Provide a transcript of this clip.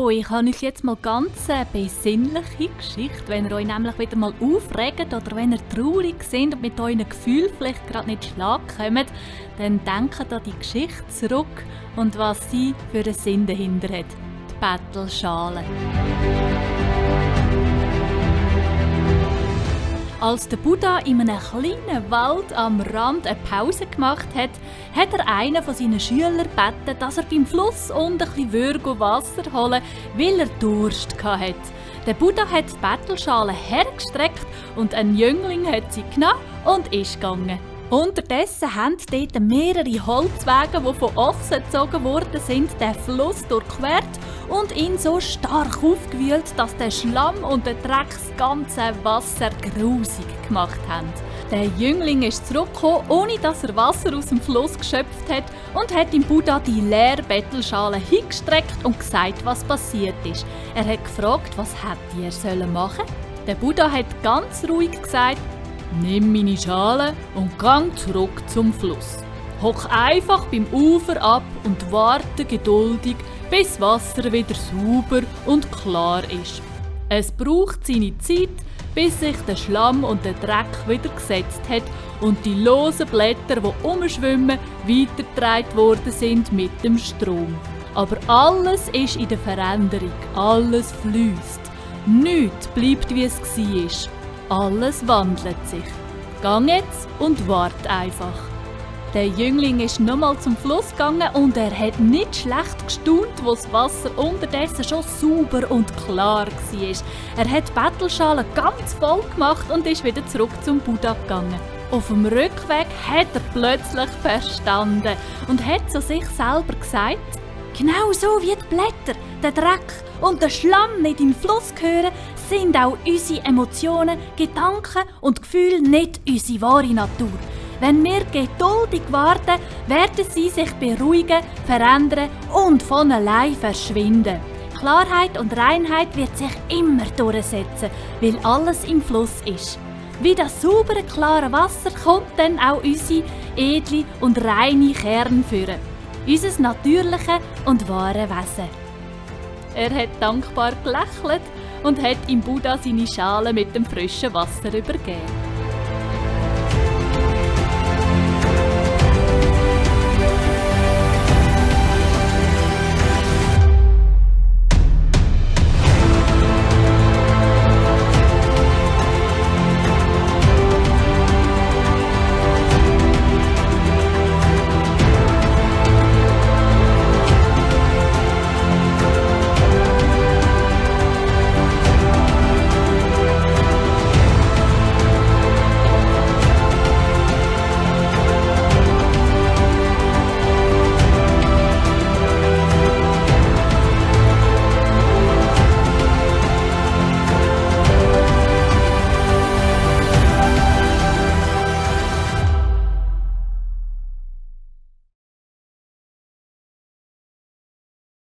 So, ich habe euch jetzt mal ganz eine besinnliche Geschichte. Wenn ihr euch nämlich wieder mal aufregt oder wenn ihr traurig seid und mit euren Gefühlen vielleicht gerade nicht Schlag kommt, dann denkt an die Geschichte zurück und was sie für einen Sinn dahinter hat. Die Bettelschale. Als der Buddha in einem kleinen Wald am Rand eine Pause gemacht hat, hat er einen von seinen Schülern gebeten, dass er beim Fluss unten ein bisschen Wasser holen will, weil er Durst hatte. Der Buddha hat die Bettelschale hergestreckt und ein Jüngling hat sie genommen und ist gegangen. Unterdessen haben dort mehrere Holzwege, die von Ochsen gezogen worden sind, den Fluss durchquert und ihn so stark aufgewühlt, dass der Schlamm und der Dreck das ganze Wasser grusig gemacht haben. Der Jüngling ist zurückgekommen, ohne dass er Wasser aus dem Fluss geschöpft hat und hat dem Buddha die leere Bettelschale hingestreckt und gesagt, was passiert ist. Er hat gefragt, was hätte er machen sollen. Der Buddha hat ganz ruhig gesagt: «Nimm meine Schale und gang zurück zum Fluss. Hock einfach beim Ufer ab und warte geduldig, bis das Wasser wieder sauber und klar ist. Es braucht seine Zeit, bis sich der Schlamm und der Dreck wieder gesetzt hat und die losen Blätter, die umschwimmen, weitergetragen worden sind mit dem Strom. Aber alles ist in der Veränderung, alles fließt. Nichts bleibt, wie es war. Alles wandelt sich. Gang jetzt und wart einfach.» Der Jüngling ist nochmal zum Fluss gegangen und er hat nicht schlecht gestaunt, wo das Wasser unterdessen schon sauber und klar war. Er hat die Bettelschale ganz voll gemacht und ist wieder zurück zum Buddha gegangen. Auf dem Rückweg hat er plötzlich verstanden und hat zu sich selber gesagt: «Genau so wie die Blätter, der Dreck und der Schlamm nicht in den Fluss gehören, sind auch unsere Emotionen, Gedanken und Gefühle nicht unsere wahre Natur. Wenn wir geduldig warten, werden sie sich beruhigen, verändern und von allein verschwinden. Klarheit und Reinheit wird sich immer durchsetzen, weil alles im Fluss ist. Wie das saubere, klare Wasser kommt dann auch unsere edle und reine Kern führen. Unser natürliche und wahre Wesen.» Er hat dankbar gelächelt und hat im Buddha seine Schale mit dem frischen Wasser übergeben.